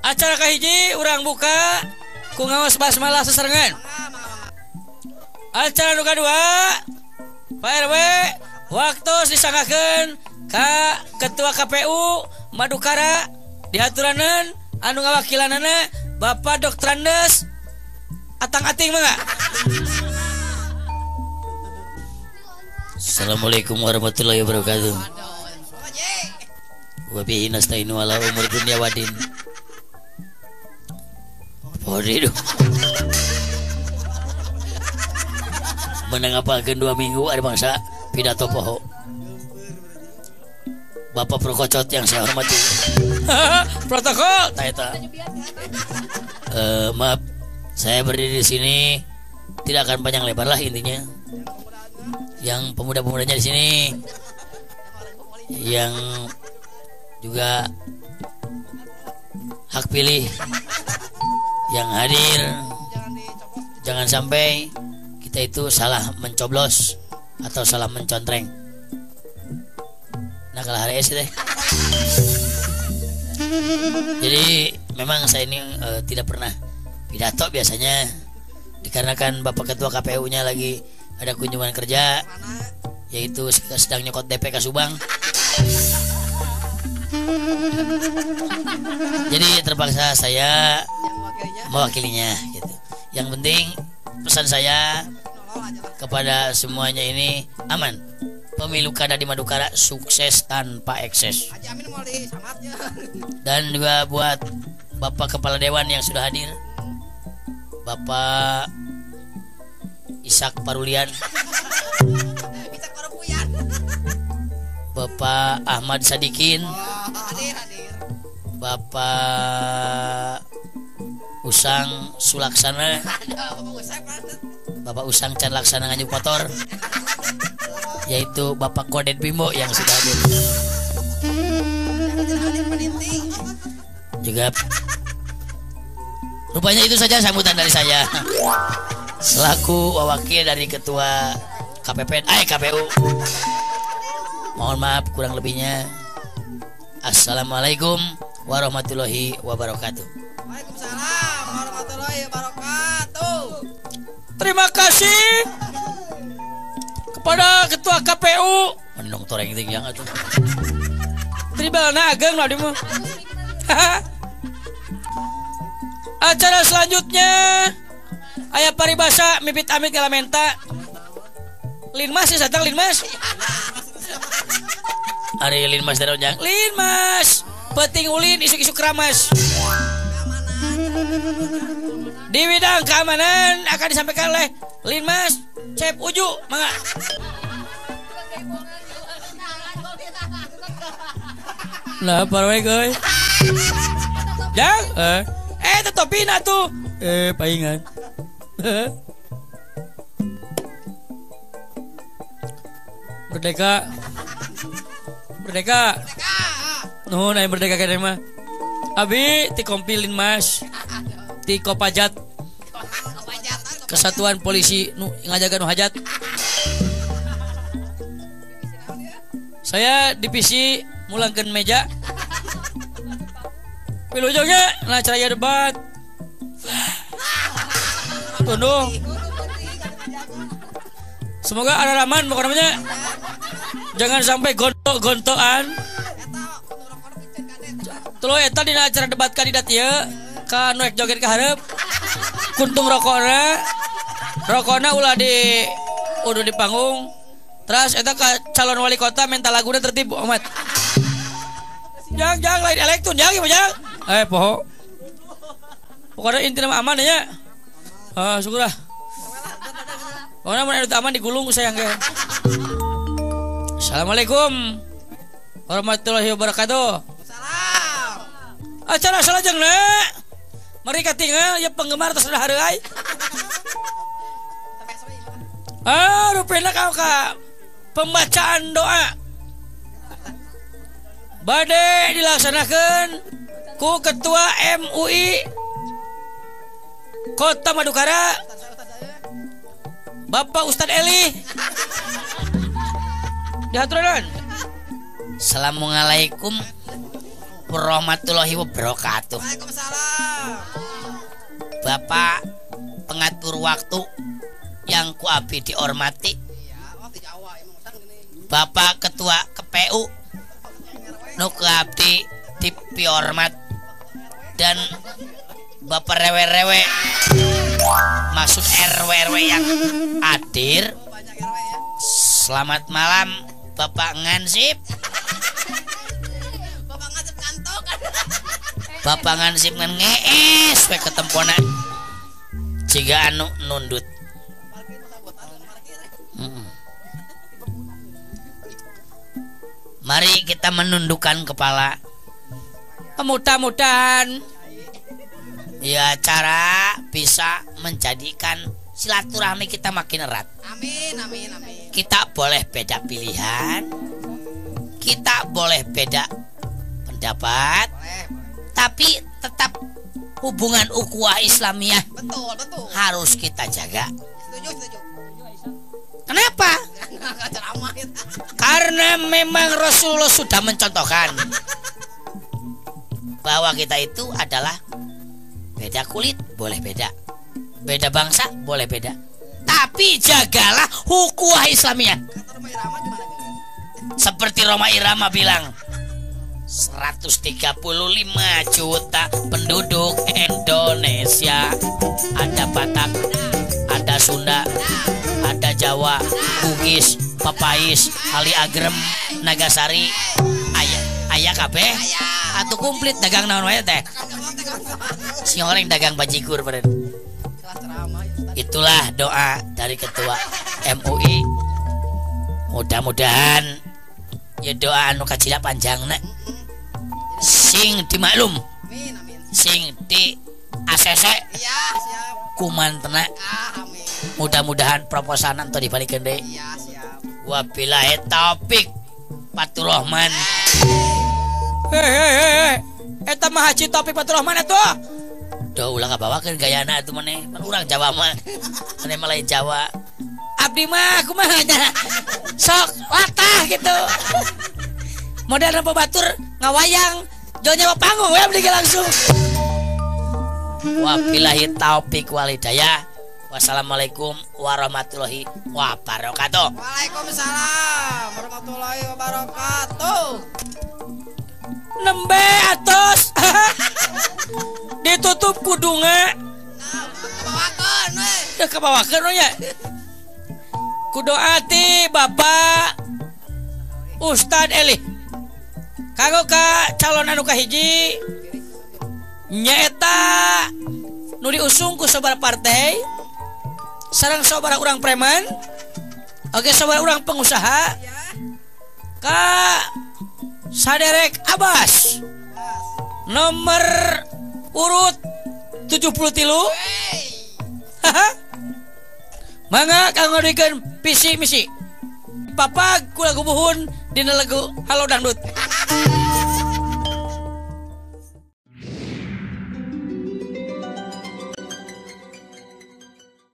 Acara kahiji urang buka ku ngaos basmalah seserengan. Acara nu kadua Pak RW waktu disanggakeun ka Ketua KPU Madukara dihaturanan anu ngawakilanana Bapak Dr. Andes Atang Ating mangga. Assalamualaikum warahmatullahi wabarakatuh. Wa bihi nasta'inu ala umur dunya wadin. Waduh. Menang apalkeun 2 minggu ada bangsa pidato poho. Bapak Prokocot yang saya hormati. Protokol ta eta. Maaf, saya berdiri di sini tidak akan panjang lebar lah intinya. Yang pemuda-pemudanya di sini, yang juga hak pilih, yang hadir, jangan sampai kita itu salah mencoblos atau salah mencontreng. Nah kalau hari deh. Jadi memang saya ini tidak pernah pidato biasanya, dikarenakan Bapak Ketua KPU-nya lagi ada kunjungan kerja, yaitu sedang nyokot DP ke Subang. Jadi terpaksa saya mewakilinya gitu. Yang penting pesan saya kepada semuanya ini aman. Pemilu kada di Madukara sukses tanpa ekses. Dan juga buat Bapak Kepala Dewan yang sudah hadir, Bapak Ishak Parulian, Bapak Ahmad Sadikin, Bapak Usang Sulaksana, Bapak Usang Can Laksana Nganjuk Motor, yaitu Bapak Kodet Bimbo yang sudah hadir. Juga rupanya itu saja sambutan dari saya selaku wakil dari Ketua KPP KPU. Mohon maaf kurang lebihnya. Assalamualaikum warahmatullahi wabarakatuh. Waalaikumsalam warahmatullahi wabarakatuh. Terima kasih kepada Ketua KPU. Menung toreng ting yang atuh. Tribalna ageng lah dimu. Acara selanjutnya aya paribasa mipit amit galamenta. Linmas ya datang Linmas. Ari Linmas darojang. Linmas penting ulin isuk-isuk keramas. Di bidang keamanan akan disampaikan oleh Linmas Cep Uju, mangga. Lah parwe euy. Jang, teh topina tuh. Paingan. Merdeka. Merdeka. Nuhun aya merdeka kene mah. Abi ti kompilin Mas. Ti Kopajat. Kesatuan Polisi nu ngajaga nu hajat. Saya divisi mulangkeun meja. Wilujengnya nah acara debat. Tunduh. Semoga ada raman pokoknya. Jangan sampai gontok-gontokan. Tuluy eta dina acara debat kandidat ieu ka nu rek joget ka hareup. Kuntung rokona. Rokona ulah di udah di panggung. Terus eta ka calon wali kota minta laguna tertib amat. Jang jang lain elektron jang ieu jang. Poho. Pokoknya intina mah aman ya. Ah, syukur lah. Pokoknya mun anu aman digulung sayang ge. Assalamualaikum warahmatullahi wabarakatuh. Salam. Acara salajengna. Mari katingal ya penggemar tos udah hareuai. Ah, rupina kau ka pembacaan doa. Bade dilaksanakan ku Ketua MUI Kota Madukara, Bapak Ustadz Eli. Dihaturanan. Assalamualaikum warahmatullahi wabarakatuh. Waalaikumsalam. Bapak pengatur waktu yang ku abdi dihormati. Bapak Ketua KPU nu ku abdi dihormat dan Bapak rewe-rewe maksud RW-RW yang hadir. Selamat malam Bapak Ngansip. Bapak Ngansip ngantuk. Bapak Ngansip ngan ngees we ketempona jiga anu nundut. Mari kita menundukkan kepala. Mudah-mudahan ya cara bisa menjadikan silaturahmi kita makin erat. Amin, amin, amin. Kita boleh beda pilihan, kita boleh beda pendapat, boleh, boleh. Tapi tetap hubungan ukhuwah Islamiyah betul, betul. Harus kita jaga. Setuju, setuju. Kenapa? Karena memang Rasulullah sudah mencontohkan bahwa kita itu adalah beda kulit boleh beda, beda bangsa boleh beda, tapi jagalah ukhuwah Islamiyah. Seperti Rhoma Irama bilang, 135 juta penduduk Indonesia. Ada Batak, ada Sunda, ada Jawa, Bugis, Papais, Ali Agrem, Nagasari, aya kabeh. Atuh komplit dagang naon wae teh. Si orang dagang bajigur beren. Itulah doa dari Ketua MUI. Mudah-mudahan ya doa anu kacida panjangna sing dimaklum, sing di ACC kumantena. Mudah-mudahan proposalan atau dibalikeun deui. Wabillahi taufik Faturrahman. Hei, eta mah Haji Taufik Faturrahman atuh. Duh, ulah ngabawakeun gayana atuh maneh. Pan urang Jawa mah. Maneh mah lain Jawa. Abdi mah kumaha nya. Sok latah gitu. Model nempo batur ngawayang, jauh nyewa panggung we abdi langsung. Wabillahi taufik wal hidayah. Wassalamualaikum warahmatullahi wabarakatuh. Waalaikumsalam warahmatullahi wabarakatuh. Nembe atos ditutup kudunga. Nah, kabawakeun we. Teu kabawakeun we nya. Kudoa ti Bapak Ustad Eli. Kanggo ka calon anu kahiji nyaeta nu diusung ku sabaraha partai sareng sabaraha urang preman, oke sabaraha urang pengusaha, ka Saderek Abbas nomor urut 73. Mangga kanggo dikeun visi misi. Papag kula gubuhun dina lagu Halo Dangdut.